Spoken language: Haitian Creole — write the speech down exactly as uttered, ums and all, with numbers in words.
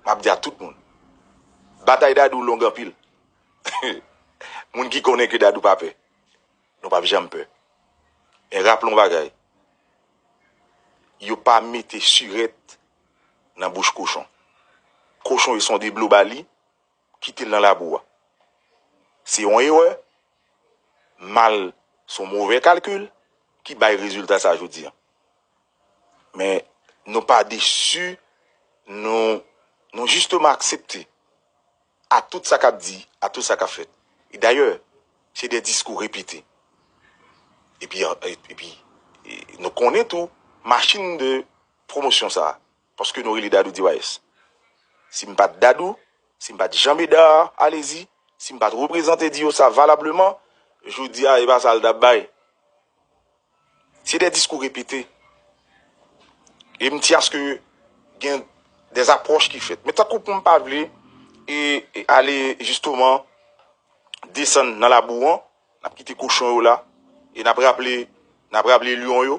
M ap di a tout moun, batay Dadou long anpil. Moun ki konnen ke Dadou pa pè, nou p ap janm pè. Men raple yon bagay, yo pa mete sirèt nan bouch kochon. Kochon yo se yon deblo ba li, kite l nan labou a. Se yon erè, mal, se yon movè kalkil ki bay rezilta sa jodi a. Men nou pa desi, nou, nou jisteman aksepte a tout sa k ap di, a tout sa k ap fèt. E dayè, se de diskou repete. Epi, epi, e, nou konnen tou machin de pwomosyon sa a, paske nou rele Dadou D Y S. Si m pa t Dadou, si m pa t Jean Bédard Alezi, si m pa t reprezante di yo sa valableman, jodi a, e pa sa l t ap bay. Se de diskou repete. E m di aske gen de apwòch ki fèt. Men tankou pou m pa vle e, e ale jisteman desann nan labou an, n ap kite kochon yo la, e n ap raple, n ap raple lyon yo,